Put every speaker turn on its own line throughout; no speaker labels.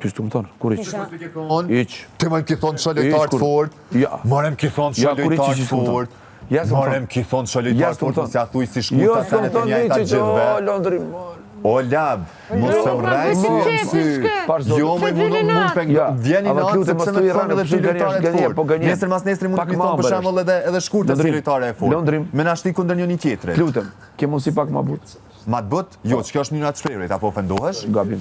Ty s'të më thonë, kur hiç? Hiç.
Ti më ki thonë që lojtar të fort.
Ja.
More më ki thonë që lojtar të fort.
Ja,
More më ki thonë që lojtar të fort, mos ja thuj si shku të senet e njajta gjithve. O lab, mos të mrejë si në sy. Jo, më mund mund të vjen i natë sepse më thonë edhe ty lojtare të fort.
Po
Nesër mas nesri mund të më thonë për shembull edhe edhe shkurtë si lojtare e fort. Me na shti kundër njëri tjetrit.
Lutem, ke mundsi pak më butë.
Ma të butë? Jo, që kjo është mënyra të shprehurit, apo ofendohesh?
Gabim.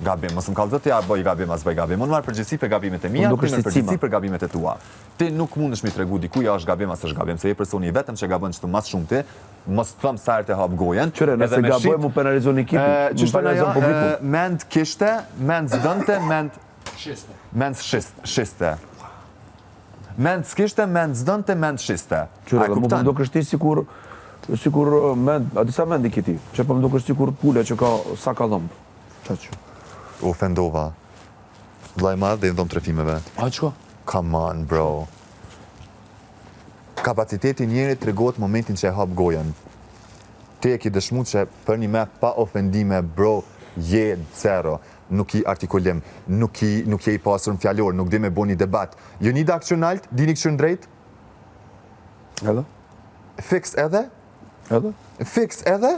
Gabim, mos më kallzo ti a bëj gabim a s'bëj gabim. Unë marr përgjegjësi për gabimet e mia, ti merr përgjegjësi për gabimet e tua. Ti nuk mundesh mi tregu dikujt a është gabim a s'është gabim, se je personi i vetëm që gabon qëtu mas shumti, mos të them sa herë të hap gojën.
Qyre, nëse gaboj mu penalizon ekipi, mu penalizon publiku.
Mend kishte, mend s'dënte, mend shiste. Mend shiste. Mend s'kishte, mend s'dënte, mend shiste.
Qyre, dhe mu po më dukesh ti sikur, sikur mend, a disa mend i ki ti, që po më dukesh sikur pula që ka, sa ka dhëmbë. Qaq.
U ofendova. Vlla i madh dhe i dhomë trefimeve.
A çka?
Come on, bro. Kapaciteti i njerit tregohet momentin që e hap gojën. Ti e ki dëshmu që për një me pa ofendime, bro, je zero. Nuk ki artikulim, nuk ki, nuk je i pasur në fjalor, nuk di me bo një debat. Jonida këqyr nalt, dini këqyr drejt?
Edhe?
Fiks edhe?
Edhe?
Fiks edhe?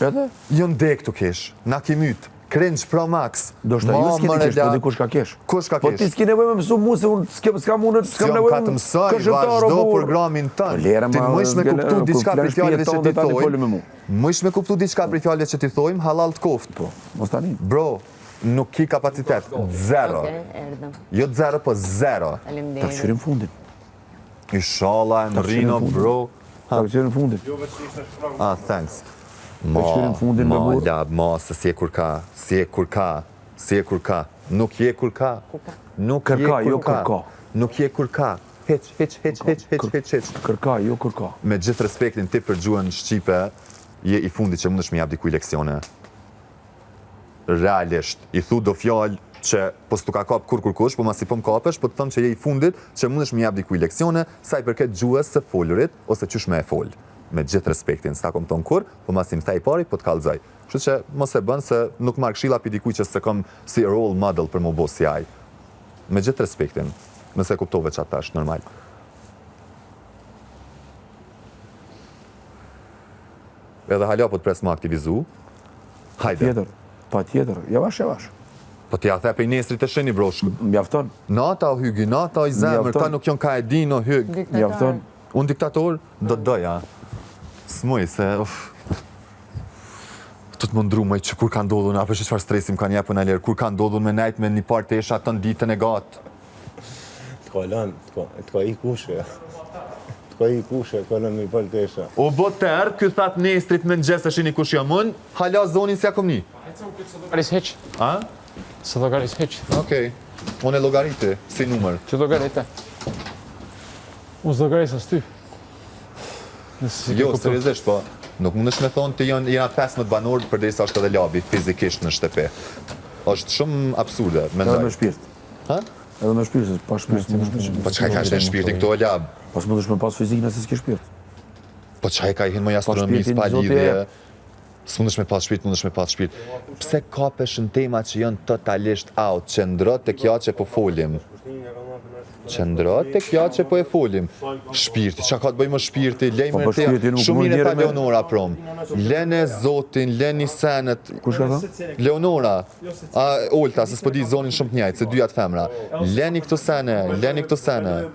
Edhe?
Jo ndek të kesh, na ki myt. Cringe pro max.
Ndoshta ju s'keni kesh, po dikush ka kesh.
Kush ka
Po
kesh?
ti s'ke nevojë me mësu mu se unë s'kem s'kam unë s'kam
S'jam
nevojë.
ka të mësoj, vazhdo programin tënd.
Po
Ti mujsh me kuptu diçka prej fjalëve që ti thojmë. Mujsh me kuptu diçka prej fjalëve që ti thojmë, halal të koft.
Po, mos tani.
Bro, nuk ki kapacitet. Zero.
Okej, erdhëm.
Jo zero, po zero.
Ta
Faleminderit.
kqyrim fundin.
Inshallah, e mrrino, bro.
Ta kqyrim fundin.
Ah, thanks. Ma,
kqyrim fundin,
ma,
me burr.
lab, ma, se si e kur ka, si e kur ka, si e kur ka. Nuk je kur ka. Nuk je
Kërka,
kur
jo
ka.
kërka.
Nuk je kur ka. Hiç, hiç, hiç, hiç, hiç, hiç, hiç.
Kërka, jo kërka.
Me gjithë respektin ti për gjuhën shqipe, je i fundit që mundesh me jap dikuj leksione. Realisht, i thu do fjalë që po s'tu ka kap kur kur kush, po masi po më kapesh, po të them që je i fundit që mundesh me jap dikuj leksione sa i përket gjuhës së folurit ose qysh me e fol. Me gjithë respektin, s'ta kom thonë kur, po masi më the i pari, po të kallzoj. Kështu që mos e bën se nuk marr këshilla pi dikujt që s'e kam si role model për mu bo si ai. Me gjithë respektin, nëse e kuptove çfarë thash, normal. Edhe hala po të pres më aktivizu. Hajde.
Tjetër, pa tjetër, javash, javash.
Po ti ja the prej nesrit të sheni bro. shku-
Mjafton,
Nata o hygi, nata o i zemër,
Mjafton.
këta nuk janë ka e din o hyg.
Diktator.
mjafton.
Unë diktator, do të doja. S'muj se, uf. Të të më ndru më që kur ka ndodhur, apo që çfarë stresi më kanë jepur në lerë, kur ka ndodhur me nejt me një parë tesha të ditën e gatë.
Të ka lënë, të ka, të ka i kushe. Të ka i kushe, të ka lënë me i palë tesha.
U bo tërë, ky that nesrit me mëngjes e shini kush jam unë, hala zonin s'ja kom ni.
Llogaris hiç.
A?
Se llogaris hiç.
Okej. Unë e llogariti, si numër.
Ti llogarite. Unë s'llogaris as ty. Nëse si
Jo,
ke kuptu.
seriozisht, po. Nuk mundesh me thonë të janë jena 15 banorë përderisa është edhe labi fizikisht në shtëpi. Është shumë absurde,
Edhe me
mendoj.
shpirt.
Ha?
Edhe me shpirt, se pa shpirt s'mundesh me
Po çka i ka shtë shpirti këto o lab?
Po s'mundesh me pas fizik nëse s'ke shpirt.
Po çka i ka i hin më astronomisë
shpirtin
pa
Zoti
lidhje?
e jep.
S'mundesh me pas shpirt, mundesh me pas shpirt. Pse kapesh në tema që janë totalisht out? Qëndro te kjo që po folim. Qëndro te kjo që po e folim. Shpirti, çka ka të bëjë më shpirti? Lej
Po,
më
po,
te.
shpirti nuk
Shumë
mund
mirë e tha
njeri me-
Leonora prom. Lene Zotin, leni senet.
Kush ka thënë?
Leonora, a Olta, se s'po di zonin shumë të njëjtë, se dyjat femra. Leni këto sene, leni këto sene.